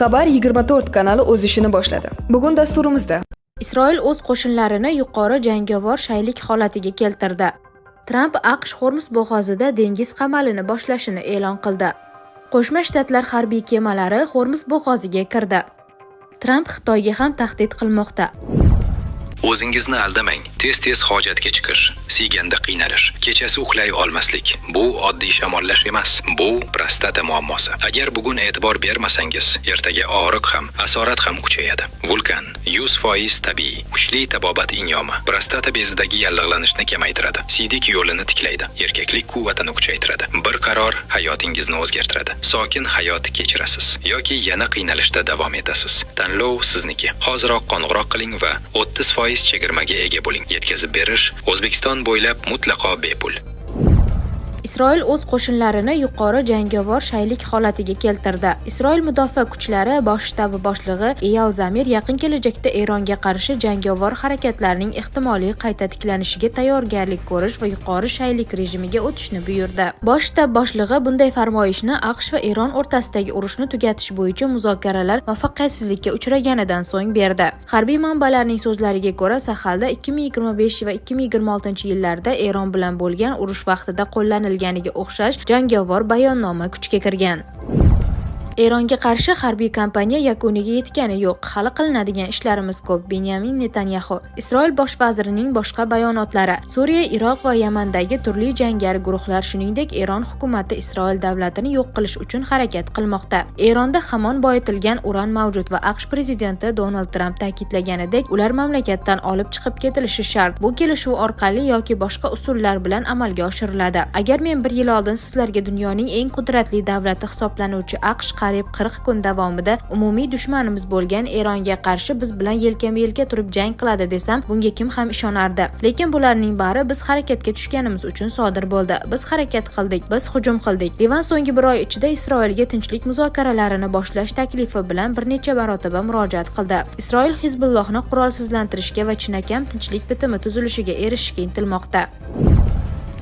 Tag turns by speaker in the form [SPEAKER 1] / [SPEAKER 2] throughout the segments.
[SPEAKER 1] Xabar 24 kanali o'z ishini boshladi. Bugun dasturimizda
[SPEAKER 2] Isroil o'z qo'shinlarini yuqori jangovar shaylik holatiga keltirdi. Tramp AQSh Hormuz bo'g'ozida dengiz qamalini boshlashini e'lon qildi. Qo'shma Shtatlar harbiy kemalari Hormuz bo'g'oziga kirdi. Tramp Xitoyga ham tahdid qilmoqda.
[SPEAKER 3] O'zingizni aldamang. Tez-tez hojatga chiqish, siyganda qiynalish, kechasi uxlay olmaslik — bu oddiy shamollash emas, bu prostata muammosi. Agar bugun e'tibor bermasangiz, ertaga og'riq ham, asorat ham kuchayadi. Vulkan 100% tabiiy, kuchli tabobat inyomi. Prostata bezidagi yallig'lanishni kamaytiradi, siydik yo'lini tiklaydi, erkaklik quvvatini kuchaytiradi. Bir qaror hayotingizni o'zgartiradi. Sokin hayot kechirasiz yoki yana qiynalishda davom etasiz. Tanlov sizniki. Hoziroq qo'ng'iroq qiling va 30% chegirmaga ega bo'ling. Yetkazib berish O'zbekiston bo'ylab mutlaqo bepul.
[SPEAKER 2] Isroil o'z qo'shinlarini yuqori jangovar shaylik holatiga keltirdi. Isroil mudofaa kuchlari bosh shtabi boshlig'i Eyal Zamir yaqin kelajakda Eronga qarshi jangovar harakatlarning ehtimoliy qayta tiklanishiga tayyorgarlik ko'rish va yuqori shaylik rejimiga o'tishni buyurdi. Bosh shtab boshlig'i bunday farmoyishni AQSh va Eron o'rtasidagi urushni tugatish bo'yicha muzokaralar muvaffaqiyatsizlikka uchraganidan so'ng berdi. Harbiy manbalarning so'zlariga ko'ra, Sahelda 2025 va 2026 yillarda Eron bilan bo'lgan urush vaqtida qo'llanilganiga o'xshash jangovar bayonnoma kuchga kirgan. Eronga qarshi harbiy kampaniya yakuniga yetgani yo'q, hali qilinadigan ishlarimiz ko'p — Benyamin Netanyaxu. Isroil bosh vazirining boshqa bayonotlari. Suriya, Iroq va Yamandagi turli jangari guruhlar, shuningdek, Eron hukumati Isroil davlatini yo'q qilish uchun harakat qilmoqda. Eronda hamon boyitilgan uran mavjud va AQSh prezidenti Donald Tramp ta'kidlaganidek, ular mamlakatdan olib chiqib ketilishi shart. Bu kelishuv orqali yoki boshqa usullar bilan amalga oshiriladi. Agar men bir yil oldin sizlarga dunyoning eng qudratli davlati hisoblanuvchi AQSh qariyb 40 kun davomida umumiy dushmanimiz bo'lgan Eronga qarshi biz bilan yelkama-yelka turib jang qiladi desam, bunga kim ham ishonardi? Lekin bularning bari biz harakatga tushganimiz uchun sodir bo'ldi. Biz harakat qildik, biz hujum qildik. Livan so'nggi bir oy ichida Isroilga tinchlik muzokaralarini boshlash taklifi bilan bir necha marotaba murojaat qildi. Isroil Hizbullohni qurolsizlantirishga va chinakam tinchlik bitimi tuzilishiga erishishga intilmoqda.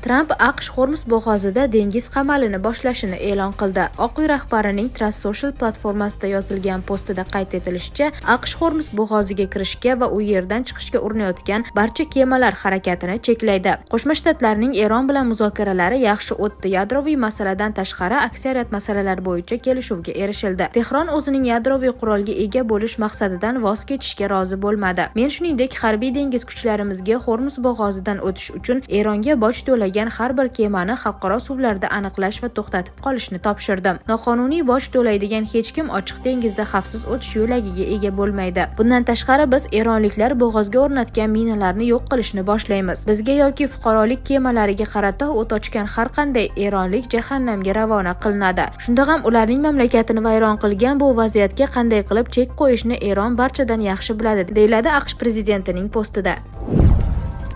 [SPEAKER 2] Tramp AQSh Hormuz bo'g'ozida dengiz qamalini boshlashini e'lon qildi. Oq uy rahbarining Truth Social platformasida yozilgan postida qayd etilishicha, AQSh Hormuz bo'g'oziga kirishga va u yerdan chiqishga urinayotgan barcha kemalar harakatini cheklaydi. Qo'shma Shtatlarning Eron bilan muzokaralari yaxshi o'tdi. Yadroviy masaladan tashqari aksariyat masalalar bo'yicha kelishuvga erishildi. Tehron o'zining yadroviy qurolga ega bo'lish maqsadidan voz kechishga rozi bo'lmadi. Men, shuningdek, harbiy dengiz kuchlarimizga Hormuz bo'g'ozidan o'tish uchun Eronga boj to'lagan har bir kemani xalqaro suvlarda aniqlash va to'xtatib qolishni topshirdim. Noqonuniy boj to'laydigan hech kim ochiq dengizda xavfsiz o'tish yo'lagiga ega bo'lmaydi. Bundan tashqari, biz eronliklar bo'g'ozga o'rnatgan minalarni yo'q qilishni boshlaymiz. Bizga yoki fuqarolik kemalariga qarata o't ochgan har qanday eronlik jahannamga ravona qilinadi. Shunda ham ularning mamlakatini vayron qilgan bu vaziyatga qanday qilib chek qo'yishni Eron barchadan yaxshi biladi, deyiladi AQSh prezidentining postida.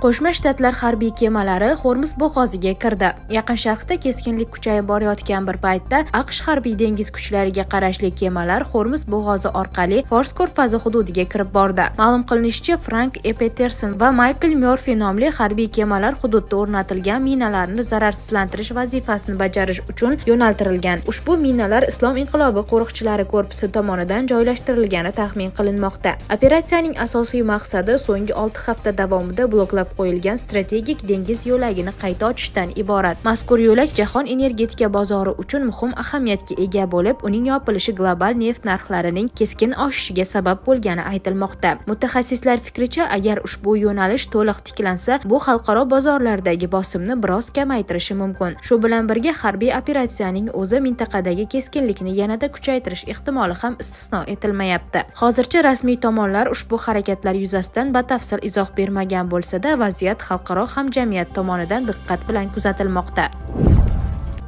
[SPEAKER 2] Qo'shma Shtatlar harbiy kemalari Hormuz bo'g'oziga kirdi. Yaqin Sharqda keskinlik kuchayib borayotgan bir paytda AQSh harbiy dengiz kuchlariga qarashli kemalar Hormuz bo'g'ozi orqali Fors ko'rfazi hududiga kirib bordi. Ma'lum qilinishicha, Frank E. Peterson va Maykl Myorfi nomli harbiy kemalar hududda o'rnatilgan minalarni zararsizlantirish vazifasini bajarish uchun yo'naltirilgan. Ushbu minalar Islom inqilobi qo'riqchilari korpusi tomonidan joylashtirilgani taxmin qilinmoqda. Operatsiyaning asosiy maqsadi so'nggi 6 hafta davomida bloklab qo'yilgan strategik dengiz yo'lagini qayta ochishdan iborat. Mazkur yo'lak jahon energetika bozori uchun muhim ahamiyatga ega bo'lib, uning yopilishi global neft narxlarining keskin oshishiga sabab bo'lgani aytilmoqda. Mutaxassislar fikricha, agar ushbu yo'nalish to'liq tiklansa, bu xalqaro bozorlardagi bosimni biroz kamaytirishi mumkin. Shu bilan birga, harbiy operatsiyaning o'zi mintaqadagi keskinlikni yanada kuchaytirish ehtimoli ham istisno etilmayapti. Hozircha rasmiy tomonlar ushbu harakatlar yuzasidan batafsil izoh bermagan bo'lsa-da, vaziyat xalqaro hamjamiyat tomonidan diqqat bilan kuzatilmoqda.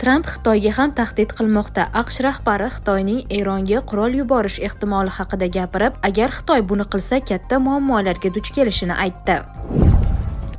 [SPEAKER 2] Tramp Xitoyga ham tahdid qilmoqda. AQSh rahbari Xitoyning Eronga qurol yuborish ehtimoli haqida gapirib, agar Xitoy buni qilsa, katta muammolarga duch kelishini aytdi.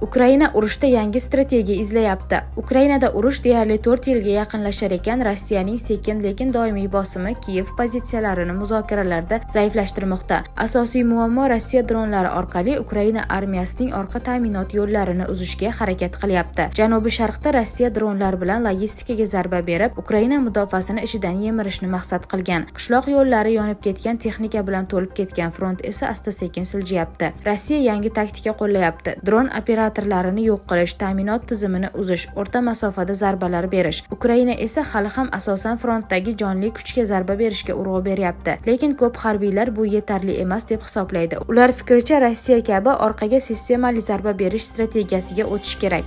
[SPEAKER 2] Ukraina urushda yangi strategiya izlayapti. Ukrainada urush deyarli 4 yilga yaqinlashar ekan, Rossiyaning sekin, lekin doimiy bosimi Kiyev pozitsiyalarini muzokaralarda zaiflashtirmoqda. Asosiy muammo: Rossiya dronlari orqali Ukraina armiyasining orqa ta'minot yo'llarini uzishga harakat qilyapti. Janubi sharqda Rossiya dronlar bilan logistikaga zarba berib, Ukraina mudofaasini ichidan yemirishni maqsad qilgan. Qishloq yo'llari yonib ketgan texnika bilan to'lib ketgan front esa asta-sekin siljiyapti. Rossiya yangi taktika qo'llayapti: dron operatorlarini yo'q qilish, ta'minot tizimini uzish, o'rta masofada zarbalar berish. Ukraina esa hali ham asosan frontdagi jonli kuchga zarba berishga urg'u beryapti. Lekin ko'p harbiylar bu yetarli emas deb hisoblaydi. Ular fikricha, Rossiya kabi orqaga sistemali zarba berish strategiyasiga o'tish kerak.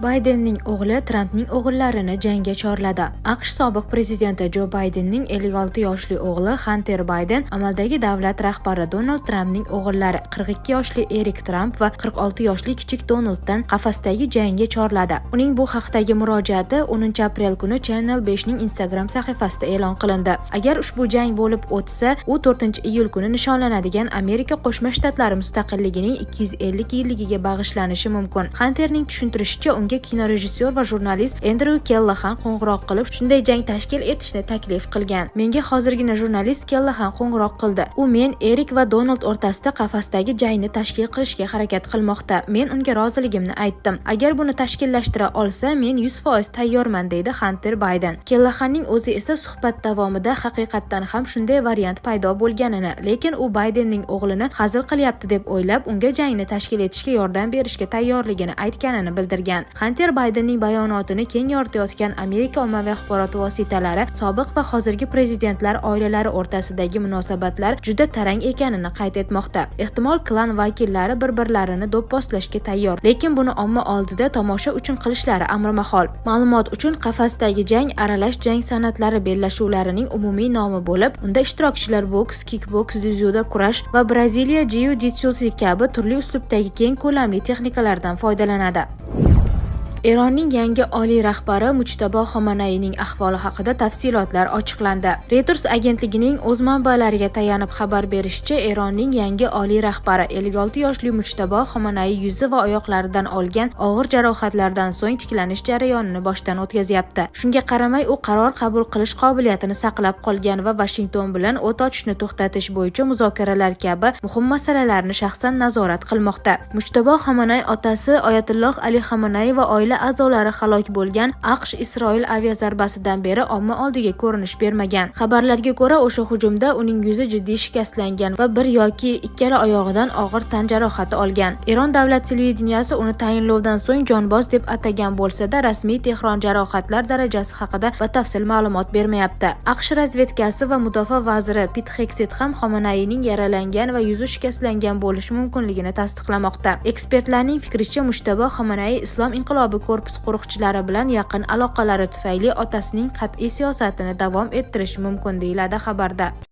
[SPEAKER 2] Baydenning o'g'li Trampning o'g'illarini jangga chorladi. AQSh sobiq prezidenti Jo Baydenning 56 yoshli o'g'li Xanter Bayden amaldagi davlat rahbari Donald Trampning o'g'illari 42 yoshli Erik Tramp va 46 yoshli kichik Donalddan qafasdagi jangga chorladi. Uning bu haqdagi murojaati 10 aprel kuni Channel 5 ning Instagram sahifasida e'lon qilindi. Agar ushbu jang bo'lib o'tsa, u 4 iyul kuni nishonlanadigan Amerika Qo'shma Shtatlari mustaqilligining 250 yilligiga bag'ishlanishi mumkin. Xanterning tushuntirishicha, unga kinorejissyor va jurnalist Endryu Kellahan qo'ng'iroq qilib, shunday jang tashkil etishni taklif qilgan. "Menga hozirgina jurnalist Kellahan qo'ng'iroq qildi. U men, Erik va Donald o'rtasida qafasdagi jangni tashkil qilishga harakat qilmoqda. Men unga roziligimni aytdim. Agar buni tashkillashtira olsa, men 100% tayyorman", deydi Xanter Bayden. Kellahanning o'zi esa suhbat davomida haqiqatdan ham shunday variant paydo bo'lganini, lekin u Baydenning o'g'lini hazil qilyapti deb o'ylab, unga jangni tashkil etishga yordam berishga tayyorligini aytganini bildirgan. Xanter Baydenning bayonotini keng yoritayotgan Amerika ommaviy axborot vositalari sobiq va hozirgi prezidentlar oilalari o'rtasidagi munosabatlar juda tarang ekanini qayd etmoqda. Ehtimol, klan vakillari bir-birlarini do'pposlashga tayyor, lekin buni omma oldida tomosha uchun qilishlari amri mahol. Ma'lumot uchun, qafasdagi jang aralash jang san'atlari bellashuvlarining umumiy nomi bo'lib, unda ishtirokchilar boks, kikboks, dzyudo, kurash va Braziliya jiu-jitsusi kabi turli uslubdagi keng ko'lamli texnikalardan foydalanadi. Eronning yangi oliy rahbari Mujtabo Xomanayning ahvoli haqida tafsilotlar ochiqlandi. Reuters agentligining o'z manbalariga tayanib xabar berishicha, Eronning yangi oliy rahbari 56 yoshli Mujtabo Xomanay yuzi va oyoqlaridan olgan og'ir jarohatlardan so'ng tiklanish jarayonini boshdan o'tkazyapti. Shunga qaramay, u qaror qabul qilish qobiliyatini saqlab qolgan va Vashington bilan o't ochishni to'xtatish bo'yicha muzokaralar kabi muhim masalalarni shaxsan nazorat qilmoqda. Mujtabo Xomanay otasi Oyatulloh Ali Xomanay va oila a'zolari halok bo'lgan AQSh Isroil aviazarbasidan beri omma oldiga ko'rinish bermagan. Xabarlarga ko'ra, o'sha hujumda uning yuzi jiddiy shikastlangan va bir yoki ikkala oyog'idan og'ir tan jarohati olgan. Eron davlat televideniyasi uni tayinlovdan so'ng jonboz deb atagan bo'lsa-da, rasmiy Tehron jarohatlar darajasi haqida batafsil ma'lumot bermayapti. AQSh razvedkasi va mudofaa vaziri Pit Xegset ham Xomanayning yaralangan va yuzi shikastlangan bo'lishi mumkinligini tasdiqlamoqda. Ekspertlarning fikricha, Mujtabo Xomanay Islom inqilobi korpusi qo'riqchilari bilan yaqin aloqalari tufayli otasining qat'iy siyosatini davom ettirishi mumkin, deyiladi xabarda.